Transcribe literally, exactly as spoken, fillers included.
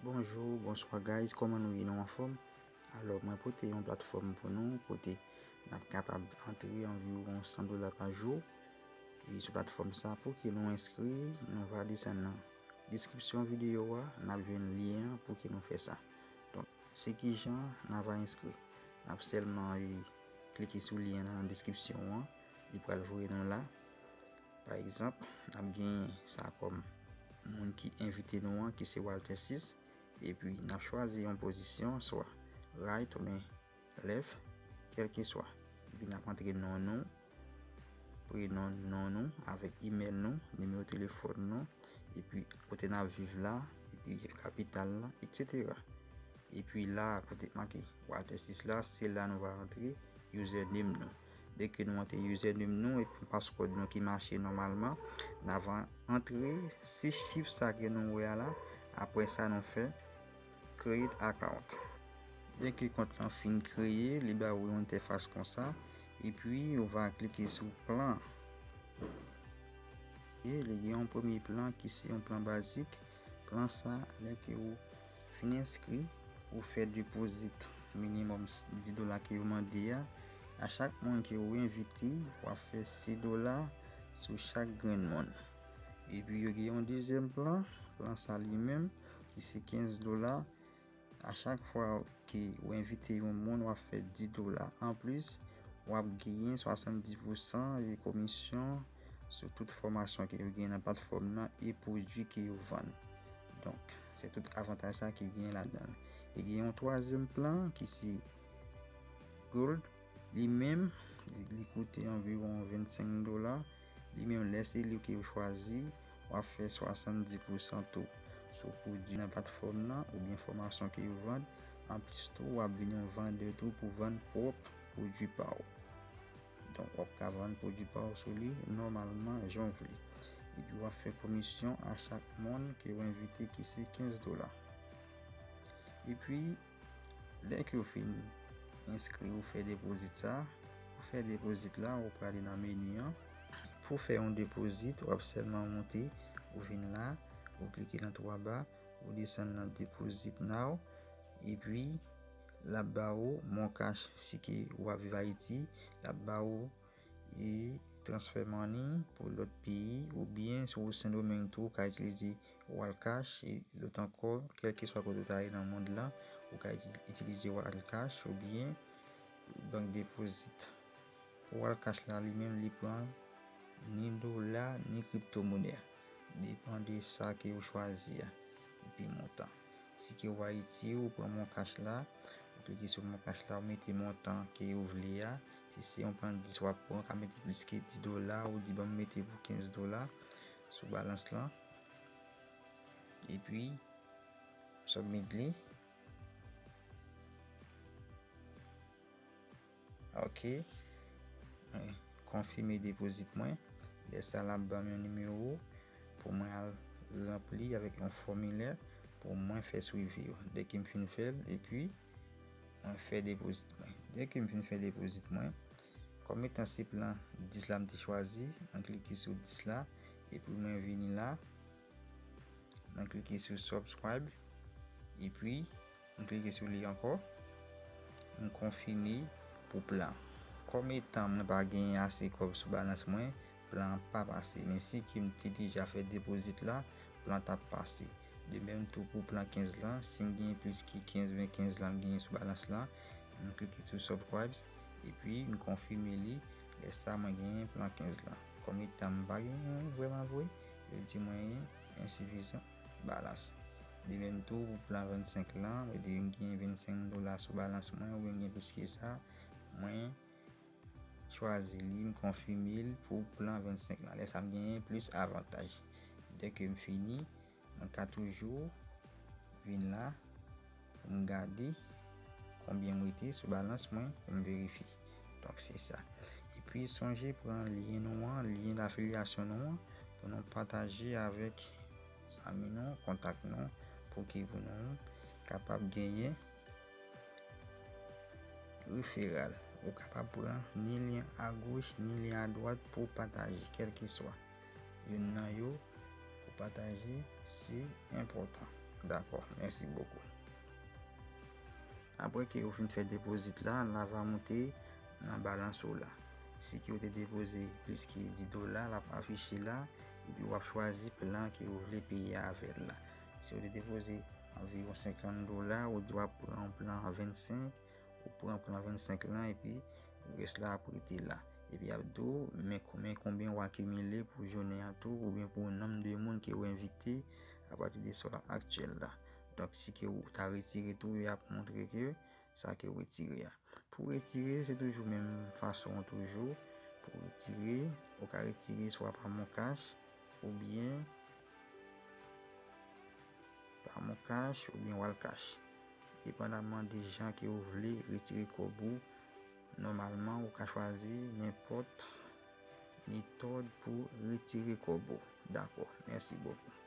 Bonjou, bonswa guys, kòman nou ye, nou anfòm? Alò, mwen pote yon platfòm pou nou, kote n ap kapab antre anviwon san dola pa jou. E sou platfòm sa, pou ke nou enskri, nou va desann nan deskripsyon videyo a, n ap jwenn lyen an pou ke nou fè sa. Donk, se kijan n ap enskri. N ap sèlman, e, klike sou lyen nan deskripsyon an, li pral voye nou la. Pa egzanp, n ap genyen sa kòm moun ki envite nou an, ki se Walter sis, epi n ap chwazi yon pozisyon, swa right oubyen left, kèlkeswa. Epi n ap antre non nou, prenon non nou, avèk imèl nou, nimewo telefòn nou, epi kote n ap viv la, epi kapital la, etsetera. Epi la, kote k make Walter sis la, se la nou va rantre username nou. Dèke nou antre username nou epi password nou ki mache nòmalman, n ava antre sis chif sa ke nou wè a la. Apre sa, nou fè create account. Dèke kont lan fin kreye, li ba ou yon entèfas konsa. Epi, ou va klike sou plan. E li gen yon premye plan ki se yon plan bazik. Plan sa, lè ke ou fin enskri, ou fè depozit minimòm dis dola ke yo mande a. A chak moun ke ou envite, w ap fè sis dola sou chak grenn moun. Epi yo gen yon dezyèm plan, plan sa li menm, ki se kenz dola. A chak fwa ke ou envite yon moun, w ap fè dis dola. Anplis, w ap genyen swasanndis pousan e komisyon sou tout fòmasyon ke yo gen nan platfòm nan e pwodui ke yo vann. Donk, se tout avantaj sa ki gen ladan l. E gen yon twazyèm plan ki se Gold. Li menm, li, li koute anviwon vennsenk dola. Li menm, lè se li ke ou chwazi, w ap fè swasanndis pousan tou sou pwodui nan platfòm nan oubyen fòmasyon ke yo vann. Anplis tou, w ap vin yon vandè tou pou vann pwòp pwodui pa w. Donk, w ap ka vann pwodui pa w sou li nòmalman, jan w vle. Epi, w ap fè komisyon a chak moun ke w envite, ki se kenz dola. Epi, lè ke w fin enskri ou fè depozit sa, ou fè depozit la, ou prale nan meni an. Pou fè yon depozit, w ap sèlman monte, ou vin la, ou klike nan twa ba, ou desann nan deposit now, epi l ap ba ou Moncash si ke w ap viv Ayiti, l ap ba ou e transfer money pou lòt peyi, oubyen si w Sendomeng tou, ou ka itilize Walcash, e lòt ankò, kèlkeswa kote w ta ye nan mond lan, ou ka iti-, itilize Walcash oubyen bank depozit. Walcash la, li menm, li pran ni dola, ni kriptomonè. Depann de sa ke ou chwazi a, epi montan. Si ke ou Ayiti, ou pran Moncash la, ou klike sou Moncash la, ou mete montan ke ou vle a. Si se yon plan dis w ap pran, ou ka mete plis ke dis dola, ou di ban m mete pou kenz dola sou balans lan. Epi, submit li. Ok. Mwen konfime depozit mwen. Lè sa l ap ban m yon nimewo pou mwen al ranpli avèk yon fòmilè pou mwen fè swivi yo. Dèke m fin fè l, epi mwen fè depozit mwen. Dèke m fin fè depozit mwen, kòm etan se plan dis la m te chwazi, mwen klike sou dis la, epi mwen vini la, mwen klike sou subscribe, epi m klike sou li ankò, m konfime pou plan. Kòm etan mwen pa genyen ase kòb sou balans mwen, plan an pa pase. Men si ke m te deja fè depozit la, plan t ap pase. De menm tou pou plan kenz lan, si m genyen plis ke kenz, men kenz lan m genyen sou balans lan, m klike sou subscribe, epi m konfime li. Lè sa, mwen genyen plan kenz lan. Kòm etan m pa genyen vrèman vre, yo di mwen ensifizan balans. De menm tou, pou plan vennsenk lan, mwen di m gen vennsenk dola sou balans mwen, oubyen m gen plis ke sa, mwen chwazi li, m konfime l pou plan vennsenk lan. Lè sa, m genyen plis avantaj. Dèke m fini, mwen ka toujou vin la pou m gade konbyen m rete sou balans mwen pou m verifye. Donk, se sa. Epi, sonje pran lyen nou an, lyen afilyasyon nou an, pou nou pataje avèk zanmi nou, kontak nou, pou ke pou nou kapab genyen referral. Ou kapab pran ni lyen agoch, ni lyen adwat pou pataje, kèlkeswa youn nan yo pou pataje, se enpòtan. Dakò, mèsi bokou. Apre ke ou fin fè depozit la, la va moute nan balans ou la. Si ke ou te depoze plis ke dis dola, l ap afiche la, epi w ap chwazi plan ke ou vle peye avè l la. Si ou te depoze anviwon senkant dola, ou dwa pran yon plan vennsenk, ou pran plan vennsenk lan, epi rès la ap rete la. Epi ap di w, men konbyen, konbyen ou akimile pou jounen an tou, oubyen pou nonb de moun ke ou envite apati de swa aktyèl la. Donk, si ke ou ta retire tou, y ap montre ke sa ke ou retire a. Pou retire, se toujou menm fason an toujou. Pou retire, ou ka retire swa pa MonCash oubyen pa MonCash oubyen Walcash. Depandaman de jan ke ou vle retire kòb ou, nòmalman ou ka chwazi nenpòt metòd pou retire kòb ou. Dakò, mèsi bokou.